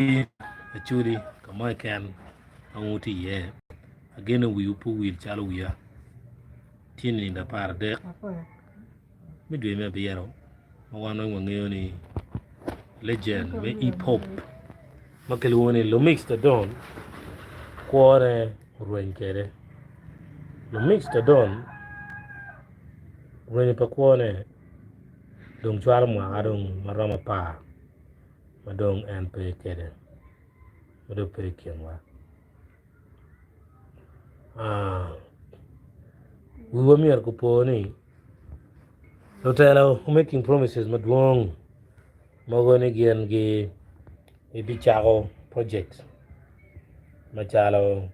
Acholi ka mo keken ma wutye iye ageno wiwu pe owil calo wiya tye nino 13 me dwe me abiro ma wan weng wangeyo ni legend me hip hop ma kilwongo ni Lumix the Don kwone orweny kwede Lumix the Don rwenyo pa kwone dong cwalo mwaka dong maromo apar. ma dong en pe kwede ma dong pe i kinwa wiwa myero gupo ni lutela making promises madwong mogo ni gin gibicako project macalo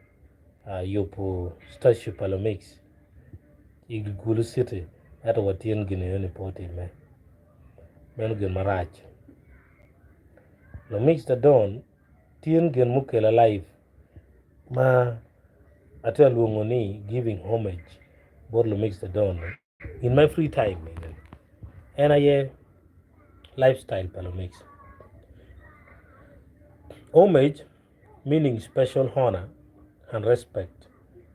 yubo statue pa Lumix i Gulu city ento watin gin enoni pe otimme. Meno gin marac. Lumix the Don tin gin mukela live ma atye ka lwongo ni giving homage bot Lumix the Don in my free time en aye lifestyle pa Lumix. Homage meaning special honor and respect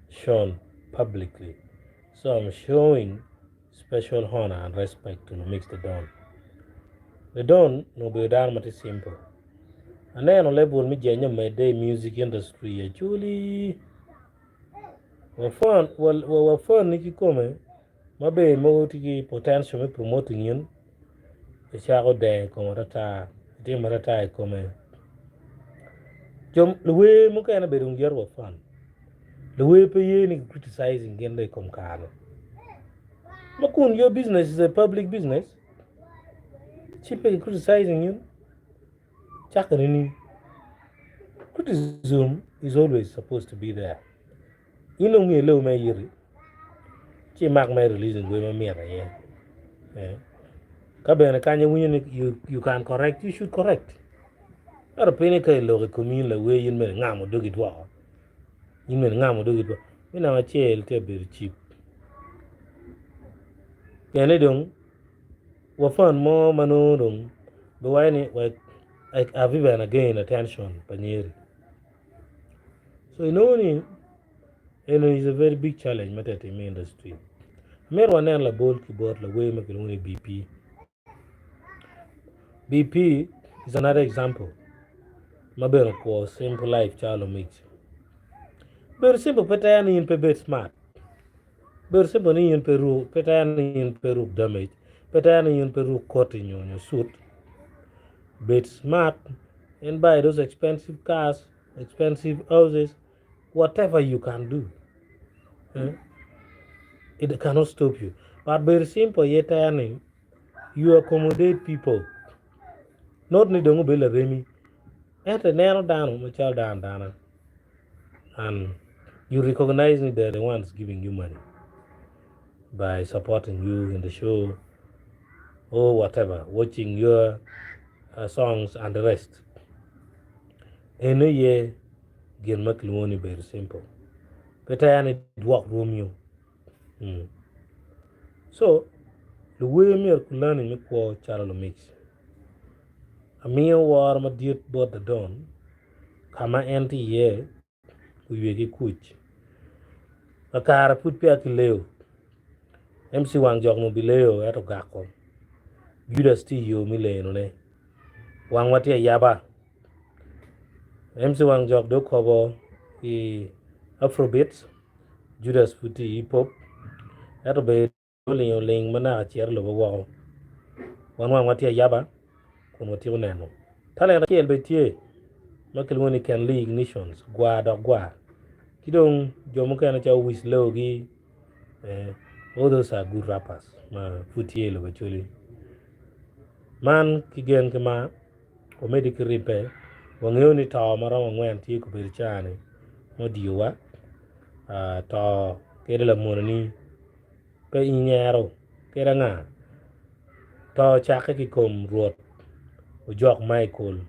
shown publicly. So I'm showing special honor and respect to Lumix the Don. The Don nongo obedo dano ma tye simple. Aneno level me jenye omedde i music industry actually wa fun kikome ma bene mogo tye ki potential me promoting in icako dero i kome atata itimo atata i kome jo luwer mukene bene dong gito wa fun. Luwer pe ye ni ki criticizing gin dong i kom kare ma kun your business is a public business ci pe ki criticizing in cakke nining? Criticism is always supposed to be there. In dong myero ilew me iti ci imak me releasing wer ma mit aye. Eh. Ka bene kany iwinyo ni you, you can correct, you should correct. Ento piny ka iloko i komi in lawer in bene ingamo dogi dwoko. In bene ingamo dogi dwoko. Me namba acel tye bedo cip. Pien ni dong wa fan mo ma nongo dong biwaco ni wek I've even again attention pa nyeri. So inongo ni eno is a very big challenge ma tye ka timme i industry. Amito wanen labol ki bot lawer ma kilwongo ni BP. BP is another example ma bene okwo simple life calo Lumix. Bedo simple pe tere ni in pe ibed smart. Bedo simple ni in pe ruk pe tere ni in pe ruk damage, pe tere ni in pe ruk koti nyo nyo suit. Bed smart and buy those expensive cars, expensive houses, whatever you can do. Eh? It cannot stop you. But very simple ye tere ni you accommodate people. Not ni dong obed laremi. Ento ineno dano macalo dano adana and you recognize ni they're the ones giving you money by supporting you in the show or whatever, watching your uh, songs and the rest. Eno ye gin ma kilwongo ni bedo simple. Pe tere ni dwok rwomio. Mm. So, luwer myero kulani me kwo calo lumic. Amiyo woro madit bot Dadon ka ma en tye iye oywe ki kuc. Kakare pud peya kileyo. MC Wang Jok nongo bileyo ento ogako. Judas tye i yo me lenone. Wangwa tye ayaba. MC Wang Jok dong okobo i Afrobeats, Judas pud tye i hip hop ento bene olingo ling ma naka cito lobo woko. Wan wangwa tye ayaba kun watyeko neno. Talent acel bene tye ma kilwongo ni Ken Lee Ignitions, gwar dok gwar. Ki dong jo mukene calo Wiz Leogi, eh, all those are good rappers ma pud tye i lobo Acholi. Man ki gen ki mar, wamedde ki ribbe, wangeyo ni to ma romo angwen tye kabedo caa-ni ma odiyowa, ah, to kede lamononi pe inyero kede anga? To ocakke ki kom Rwot Ojok Michael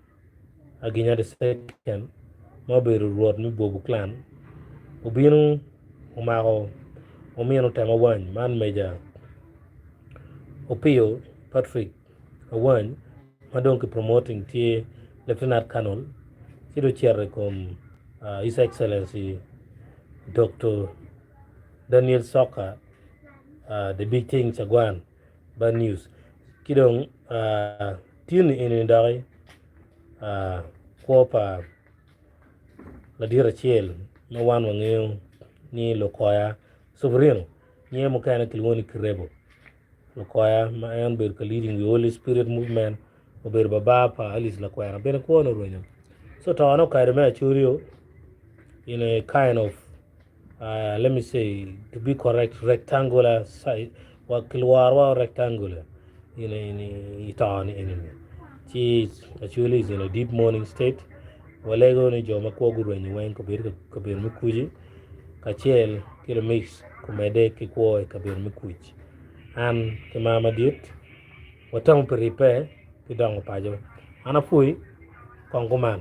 Aginya the Second ma obedo rwot me Bobo Clan obino omako omino Tem Awany man Meja Opiyo Patrick Awany ma dong ki promoting tye Lieutenant Colonel. Ci dong ocito i kom His Excellency Doktor Daniel Soka The Big Thing Cagwan Bad News ki dong tye-ni eni doki kwo pa ladit acel ma wan wangeyo ni Lukoya Sobrino nyinge mukene kilwongo ni Kirebo Lukoya ma en obedo ka leading the Holy Spirit movement obedo baba pa Alice Lakwena bene kwone orwenyo so tone okado me Acholi in a kind of uh, let me say to be correct rectangular size wa kilworo wa rectangular in in i to ni enini ci Acholi is in a deep mourning state walego ni jo ma kwo gurwenyo weng kabedo kabedo me kuci kacel ki lumix kumede ki kwo i kabedo me kuc an ki mar madit watamo pi ribbe ki dongo paco. An apwoyi kong kuman.